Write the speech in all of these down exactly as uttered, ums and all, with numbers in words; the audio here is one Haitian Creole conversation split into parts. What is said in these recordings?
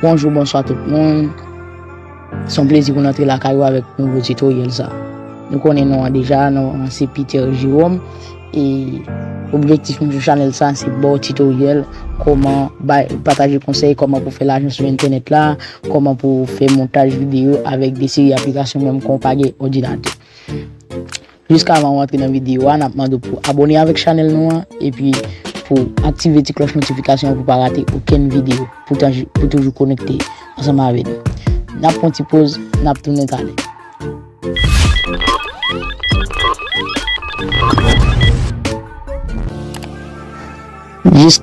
Bonjou, bonswa tout moun. Se yon plezi pou n antre lakay ou avèk nouvo titoryèl sa. Nou konnen non an deja, non an se Peter Jerome. E objektif nou sou chanèl sa, se ba w titoryèl, kòman bay, pataje konsèy, kòman pou fè lajan sou entènèt la, kòman pou fè montaj videyo avèk de seri aplikasyon menm kan w pa gen òdinatè. Jiskavan w antre nan videyo a, n ap mande w pou abòne avèk chanèl nou an, epi pou aktive ti klòch notifikasyon an pou pa rate okenn videyo, pou tanj-, pou toujou konekte ansanm avè nou. N ap pran ti poz, n ap tounen talè. Jis,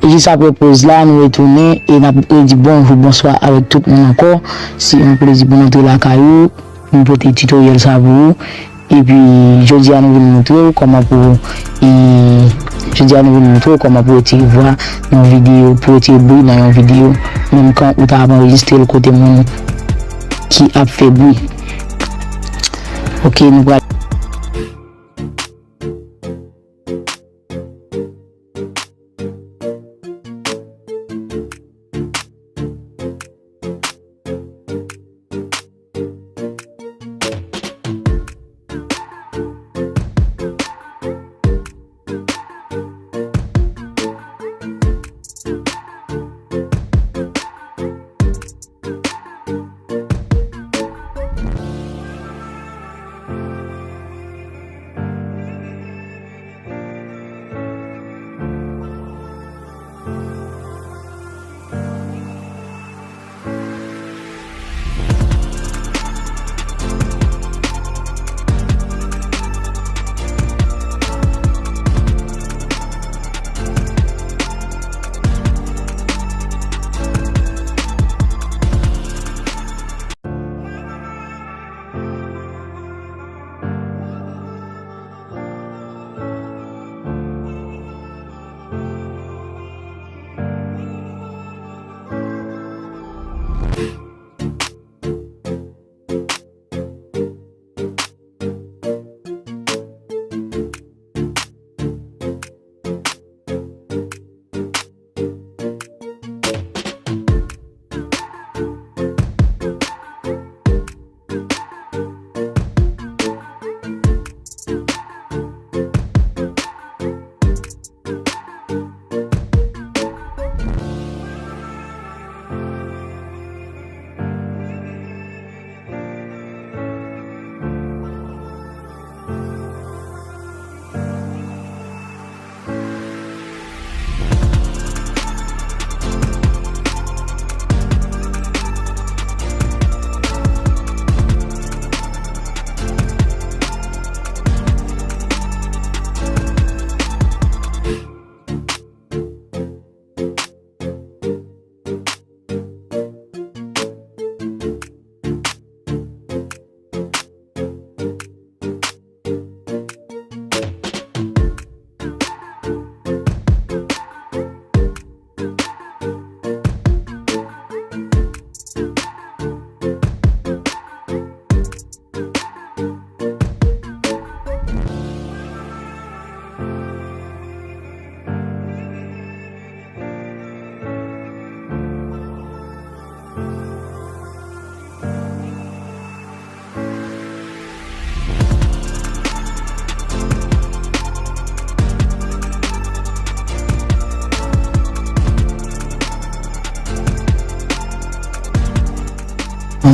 jis apre poz la, nou retounen e n ap redi bonjou, bonswa avèk tout moun ankò. Se yon plezi pou n antre lakay ou, pou n pote titoryèl sa pou ou. Epi, jodi a nou vin montre w kòman pou, e, jodi a nou vin montre w kòman pou retire vwa nan yon videyo, pou retire bri nan yon videyo, menm kan ou ta ap anrejistre l kote moun ki ap fè bri. Ok, nou pral.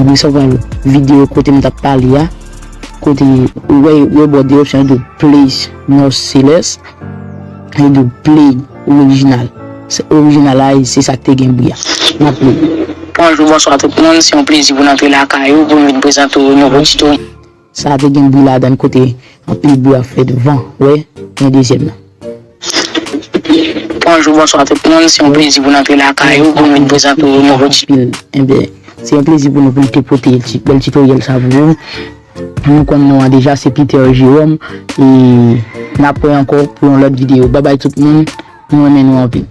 Ann, sa pral videyo kote m t ap pale a. Kote ou wè, ou wè bò de opsyon yo di w Play Noise Select, yo di w Play Original. Se orijinal la, e se sa k te gen bri a. N ap play. Bonjou, bonswa tout moun. Se yon plezi pou n antre lakay ou, pou n vin prezante w nouvo tito. Sa a te gen bri ladan l kote anpil bri ap fèt, van, wè, gen dezyèm nan. Bonjou, bonswa tout moun. Se yon plezi pou n antre lakay ou, pou n vin prezante w nouvo tito. Anpil. Enben, se yon plezi pou nou pou n te pote ti, bèl titoryèl sa pou ou. Nou konn non an deja, se Peter Jerome. E n ap wè ankò pou yon lòt videyo. Babay tout moun. Nou renmen nou anpil.